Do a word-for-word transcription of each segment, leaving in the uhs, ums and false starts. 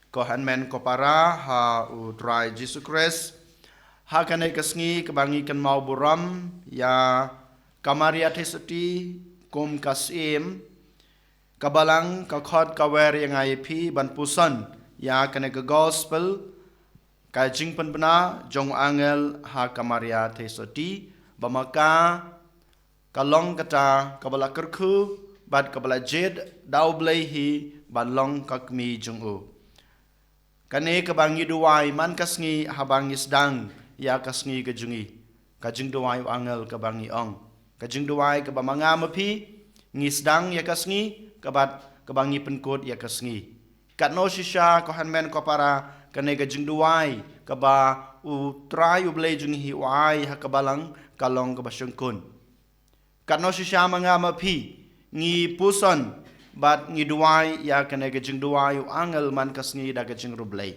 Ko hynmen ko para ha U Trai Jisu Khrist, ha kane ka sngi kaba ngi kynmaw burom ïa ka Maria Theisotti kum ka Syiem, ka Balang, ka khot ka wer ïa nga ïa phi ban puson ïa kane ka gospel, ka jingpynbna jong u angel ha ka Maria Theisotti, ba ma ka ka long kata kaba la kyrkhu bad kaba la jied da U Blei hi ban long ka kmie jong u. Kane kaba ngi duwai man ka sngi haba ngi sdang ïa ka sngi ka jong ngi, ka jingduwai u angel kaba ngi ong, ka jingduwai kaba ma nga ma phi ngi sdang ïa ka sngi, kaba, kaba ngi pynkut ïa ka sngi. Katno shisha ko hynmen ko para, kane ka jingduwai kaba U Trai U Blei jong ngi hi u ai ha ka Balang ka long kaba shongkun. Katno shisha ma nga ma phi ngi puson bad ngi duwai ïa kane ka jingduwai u angel man ka sngi da ka jingriewblei.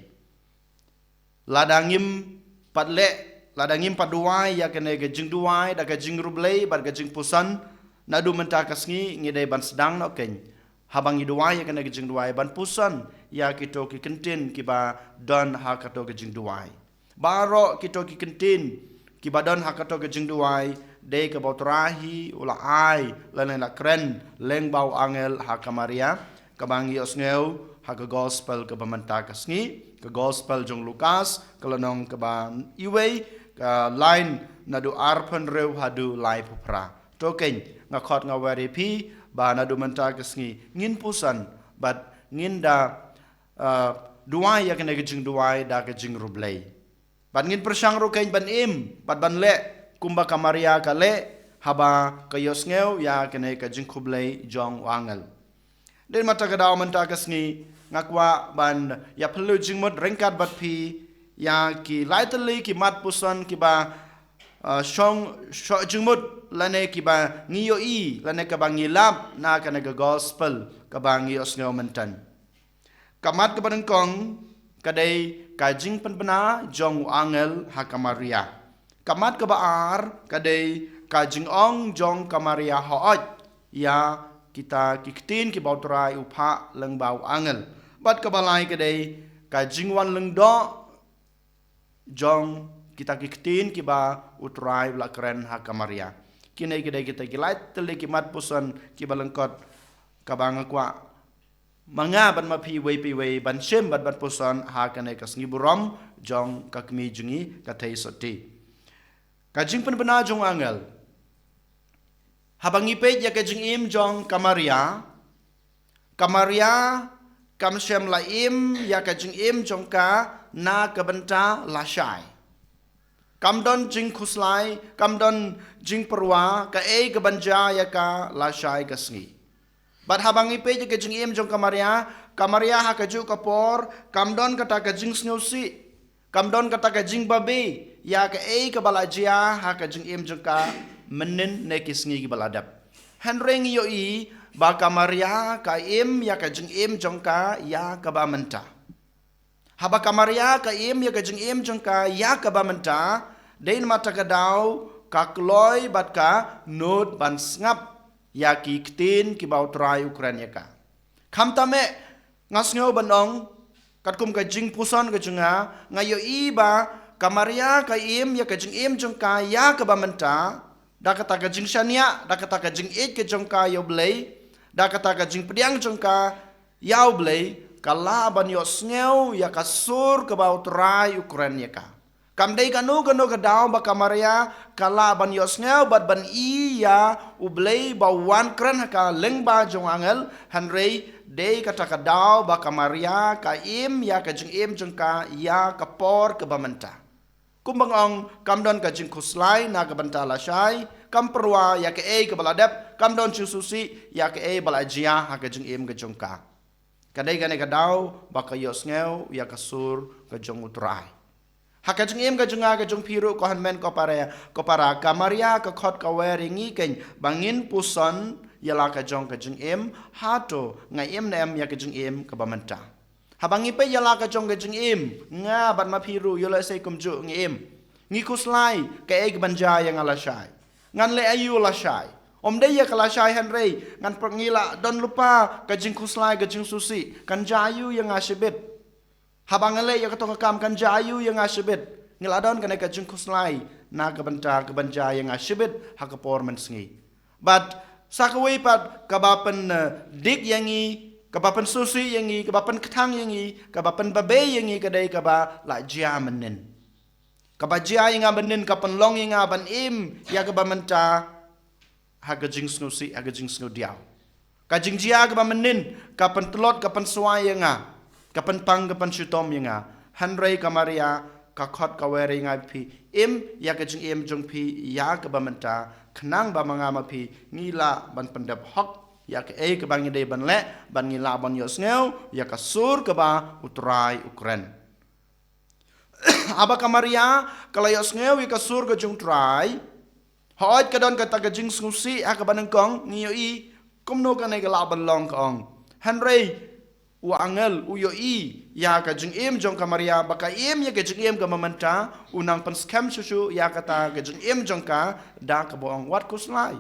Lada ngim pat leh, lada ngim pat duwai ïa kane ka jingduwai da ka jingriewblei bad ka jingpuson, naduh mynta ka sngi ngi dei ban sdang noh kein, haba ngi duwai ïa kane ka jingduwai, ban puson ïa kito ki kyntien kiba don ha kato ka jingduwai. Baroh kito ki kyntien kiba don ha kato ka jingduwai, dei kaba U Trai hi u la ai lane la kren lyngba u angel ha ka Maria, kaba ngi ïohsngew ha ka gospel kaba mynta ka sngi, ka gospel jong u Lukas, ka lynnong kaba iwei, ka lain naduh arphew hynriew haduh laiphew phra. To kein, nga khot nga wer ïa phi ba naduh mynta ka sngi ngin puson bad ngin da, uh, duwai ïa kane ka jingduwai da ka jingriewblei. Bad ngin pyrshang ruh kein ban im bad ban leh kumba ka Maria ka leh haba ka ïohsngew ïa kane ka jingkhublei jong u angel. Dei namar kata ka daw mynta ka sngi nga kwah ban ïa phylliew jingmut ryngkat bad phi ïa ki lai tylli ki mat puson kiba, uh, shong shoh jingmut lane kiba ngi ïohi lane kaba ngi lap na kane ka gospel kaba ngi ïohsngew mynta. Ka mat kaba nyngkong ka dei ka jingpynbna jong u angel ha ka Maria. Ka mat kaba ar ka dei ka jingong jong ka Maria hooid ïa kita ki ktien kiba U Trai u phah lyngba u angel. Bad kaba lai ka dei ka jingwan lyngdoh jong kita ki ktien kiba U Trai u la kren ha ka Maria. Kine ki dei kita ki lai tylli ki mat puson kiba lyngkot kaba nga kwah ma nga bad ma phi iwei pa iwei ban shim bad ban puson ha kane ka sngi burom jong ka kmie jong ngi ka Theisotti. Ka jingpynbna jong u angel. Haba ngi peit ïa ka jingim jong ka Maria, ka Maria kam shym la im ïa ka jingim jong ka na ka bynta lashai. Kam don jingkhuslai, kam don jingpyrwa kaei kaban jia ïa ka lashai ka sngi. Bad haba ngi peit ïa ka jingim jong ka Maria, ka Maria ha kajuh ka por kam don kata ka jingsngewsih, kam don kata ka jingbabe ïa kaei kaba la jia ha ka jingim jong ka mynnin ne ki sngi kiba la dep. Hynrei ngi ïohi ba ka Maria ka im ïa ka jingim jong ka ïa kaba mynta. Haba ka Maria ka im ïa ka jingim jong ka ïa kaba mynta, dei namar kata ka daw ka kloi bad ka nud ban sngap ïa ki ktien kiba U Trai u kren ïa ka. Khamtam eh, nga sngew ban ong, katkum ka jingpuson ka jong nga, nga ïohi ba ka Maria ka im ïa ka jingim jong ka ïa kaba mynta, da kata ka jingshaniah, da kata ka jingïeit ka jong ka ïa U Blei, da kata ka jingpdiang jong ka ïa U Blei, ka lah ban ïohsngew ïa ka sur kaba U Trai u kren ïa ka. Kam dei kano kano ka daw ba ka Maria ka lah ban ïohsngew bad ban i ïa U Blei ba u wan kren ha ka lyngba jong u angel, hynrei dei kata ka daw ba ka Maria ka im ïa ka jingim jong ka ïa ka por kaba mynta. Kumba nga ong, kam don ka jingkhuslai na ka bynta lashai, kam pyrwa ïa kaei kaba la dep, kam don jingsngewsih ïa kaei ba la jia ha ka jingim ka jong ka. Ka dei kane ka daw ba ka ïohsngew ïa ka sur ka jong U Trai. Ha ka jingim ka jong nga, ka jong phi ruh, ko hynmen ko para, ko para, ka Maria ka khot ka wer ïa ngi kein ba ngin puson ïa la ka jong ka jingim, hato nga im ne em ïa ka jingim kaba mynta. Haba ngi peit ïa la ka jong ka jingim, nga bad ma phi ruh ïoh lehse kumjuh ngi im. Ngi khuslai kaei kaban jia ïa nga lashai. Ngan leh aïu lashai? Ym dei ïa ka lashai hynrei ngan pyrkhat ngi la don lypa ka jingkhuslai, ka jingsngewsih, kan jia aïu ïa nga shibit. Haba nga leh ïa kato ka kam kan jia aiu ïa nga shibit. Ngi la don kane ka jingkhuslai na ka bynta kaban jia ïa nga shibit ha ka por mynsngi. Bad sa kawei pat kaba pyn, eh, dik ïa ngi, kaba pynsngewsih ïa ngi, kaba pynkthang ïa ngi, kaba pynbabe ïa ngi ka dei kaba la jia mynnin. Kaba jia ïa nga mynnin ka pynlong ïa nga ban im ïa kaba mynta ha ka jingsngewsih, ha ka jingsngewdiaw. Ka jingjia kaba mynnin ka pyntlot, ka pynswai ïa nga, ka pynpang, ka pynshitom ïa nga. Hynrei ka Maria ka khot ka wer ïa nga, phi im ïa ka jingim jong phi ïa kaba mynta, khnang ba ma nga ma phi ngi lah ban pyndep hok ïa kaei kaba ngi dei ban leh, ban ngi lah ban ïohsngew ïa ka sur kaba U Trai u kren. Haba ka Maria ka la ïohsngew ïa ka sur ka jong U Trai, hooid ka don kata ka jingsngewsih ha kaba nyngkong, ngi ïohi kumno kane ka lah ban long, ka ong. Hynrei u angel u ïohi ïa ka jingim jong ka Maria, ba ka im ïa ka jingim kaba mynta, u nang pynskhem shuh shuh ïa kata ka jingim jong ka da kaba ong, wat khuslai.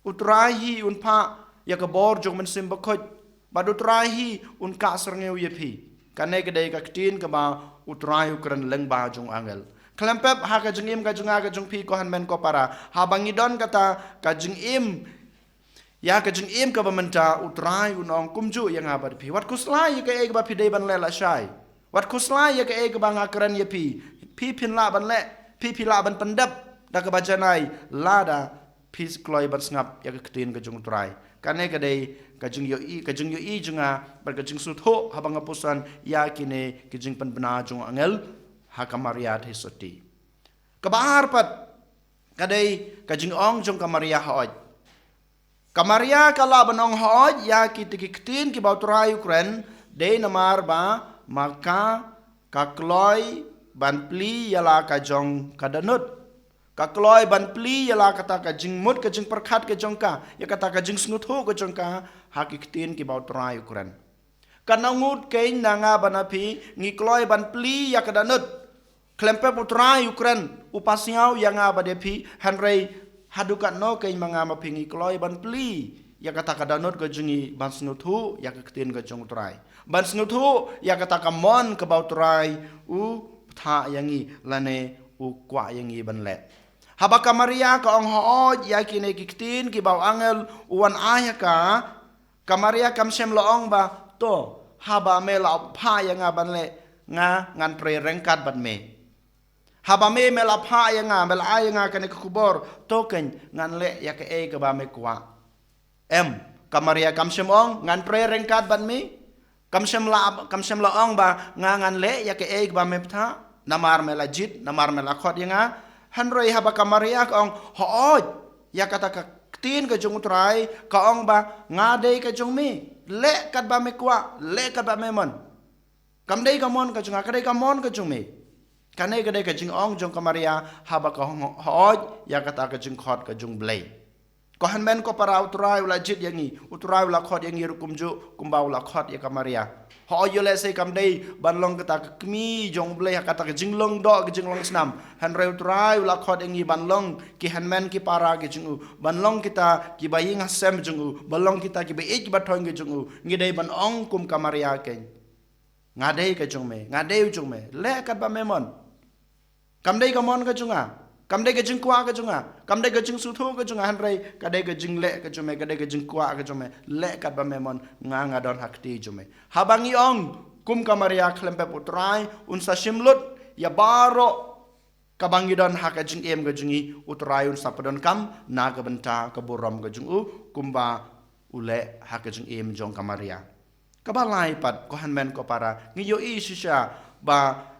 U Trai hi un phah ïa ka bor jong U Mynsiem Bakhuid, bad U Trai hi un kah syrngiew ïa phi. Kane ka dei ka ktien kaba U Trai u kren lyngba jong u angel. Khlem pep ha ka jingim ka jong nga ka jong phi, ko hynmen ko para, haba ngi don kata ka jingim, ïa ka jingim kaba mynta, U Trai un ong kumjuh ïa nga bad phi. Wat khuslai ïa kaei kaba phi dei ban leh lashai. Wat khuslai ïa kaei kaba nga kren ïa phi. Phi phin lah ban leh, phi phi lah ban pyndep da kaba janai lada phi kloi ban sngap ïa ka ktien ka jong U Trai. Kane ka dei ka jingïohi, ka jingïohi jong nga bad ka jingsngewthuh haba nga puson ïa kine ki jingpynbna jong u angel ha ka Maria theisotti. Kaba ar pat ka dei ka jingong jong ka Maria, hooid. Ka Maria ka lah ban ong hooid ïa kita ki ktien kiba U Trai u kren, dei namar ba ma ka ka kloi ban plie ïa la ka jong ka dohnud. Ka kloi ban plie ïa la kata ka jingmut ka jingpyrkhat ka jong ka, ïa kata ka jingsngewthuh ka jong ka ha ki ktien kiba U Trai u kren. Katno ngut kein na nga bad na phi ngi kloi ban plie ïa ka dohnud. Khlem pep U Trai u kren, u pasiaw ïa nga bad ïa phi, hynrei haduh katno kein ma nga ma phi ngi kloi ban plie ïa kata ka dohnud ka jong ngi ban sngewthuh ïa ka ktien ka jong U Trai, ban sngewthuh ïa kata ka mon kaba U Trai u bthah ïa ngi lane u kwah ïa ngi ban leh. Haba ka Maria ka ong hooid ïa kine ki ktien kiba u angel u wan ai ha ka, ka Maria kam shym la ong ba, to, haba me la phah ïa nga ban leh, nga ngan trei ryngkat bad me. Haba me me la phah ïa nga, me la ai ïa nga kane ka khubor, to kein ngan leh ïa kaei kaba me kwah. Em, ka Maria kam shym ong ngan trei ryngkat bad me. Kam shym la, kam shym la ong ba nga ngan leh ïa kaei kaba me bthah, namar me la jied, namar me la khot ïa nga. Hynrei haba ka Maria ka ong hooid ïa kata ka ktien ka jong U Trai, ka ong ba nga dei ka jong me, leh katba me kwah, leh katba me mon. Kam dei ka mon ka jong nga, ka dei ka mon ka jong me. Kane ka dei ka jingong jong ka Maria haba ka ong hooid ïa kata ka jingkhot ka jong U Blei. Ko hynmen ko para, U Trai u la jied ïa ngi, U Trai u la khot ïa ngi ruh kumjuh kumba u la khot ïa ka Maria. Hooid, ïoh lehse kam dei ban long kita ki kmie jong U Blei ha kata ka jinglong doh ka jinglong snam, hynrei U Trai u la khot ïa ngi ban long ki hynmen ki para ki jong u, ban long kita kiba ïeng ha sem jong u, ban long kita kiba ïeit kiba thoiñ ki jong u. Ngi dei ban ong kum ka Maria kein, nga dei ka jong me, nga dei u jong me, leh katba me mon. Kam dei ka mon ka jong nga, kam dei ka jingkwah ka jong nga, kam dei ka jingsngewthuh ka jong nga, hynrei ka dei ka jingleh ka jong me, ka dei ka jingkwah ka jong me, leh katba me mon, nga nga don ha kti jong me. Haba ngi ong kum ka Maria, khlem pep U Trai un sa shim lut ïa baroh kaba ngi don ha ka jingim ka jong ngi, U Trai un sa pyndonkam na ka bynta ka burom ka jong u, kumba u leh ha ka jingim jong ka Maria. Kaba lai pat, ko hynmen ko para, ngi ïohi shisha ba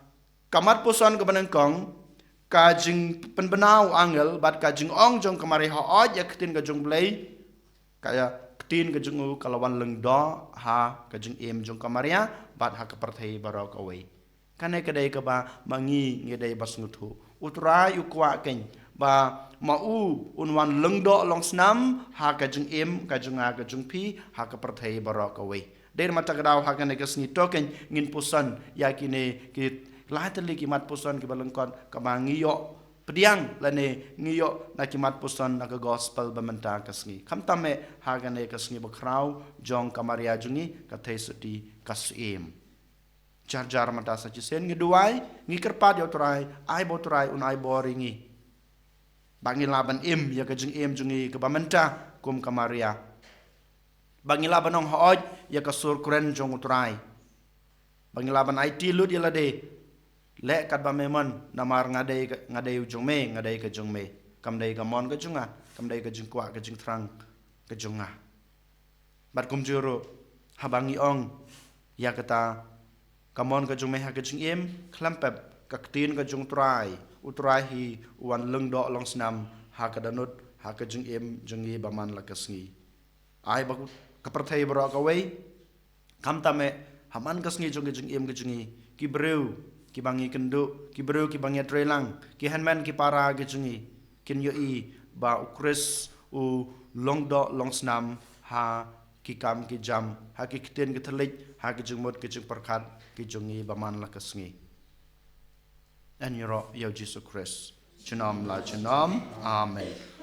ka mat puson kaba nyngkong, ka jingpynbna u angel bad ka jingong jong ka Maria hooid ïa ka ktien ka jong U Blei, ka ktien ka jong u ka la wan lyngdoh ha ka jingim jong ka Maria bad ha ka pyrthei baroh kawei. Kane ka dei kaba ma ngi ngi dei ba sngewthuh. U Trai u kwah kein ba ma u un wan lyngdoh long snam ha ka jingim ka jong nga ka jong phi, ha ka pyrthei baroh kawei. Dei namar kata ka daw ha kane ka sngi to kein ngin puson ïa kine ki lai tylli ki mat puson kiba lyngkot, kaba ngi ïoh pdiang lane ngi ïoh na ki mat puson na ka gospel ba mynta ka sngi. Khamtam eh ha kane ka sngi bakhraw jong ka Maria jong ngi, ka theisotti ka syiem. Jar jar mynta sa shisien ngi duwai, ngi kyrpad ïa U Trai, ai ba U Trai un ai bor ïa ngi. Ba ngi lah ban im ïa ka jingim jong ngi kaba mynta kum ka Maria. Ba ngi lah ban ong hooid ïa ka sur kren jong U Trai. Ba ngi lah ban aiti lut ïa lade. Leh katba me mon, namar nga dei ka, nga dei u jong me, nga dei ka jong me. Kam dei ka mon ka jong nga, kam dei ka jingkwah ka jingthrang ka jong nga. Bad kumjuh ruh, haba ngi ong ïa kata, ka mon ka jong me ha ka jingim, khlem pep, ka ktien ka jong U Trai, U Trai hi u wan long doh long snam ha ka dohnud, ha ka jingim jong ngi ba man la ka sngi. Ai ba ka pyrthei baroh kawei, khamtam eh ha man ka sngi jong ka jingim ka jong ngi, ki briew kiba ngi kynduh, ki briew kiba ngi trei lang, ki hynmen ki para ki jong ngi, kin ïohi ba U Khrist u long doh long snam ha ki kam ki jam, ha ki ktien ki thylliej, ha ki jingmut ki jingpyrkhat ki jong ngi ba man la ka sngi. Yn ïaroh ïa U Jisu Khrist junom la junom. Amen.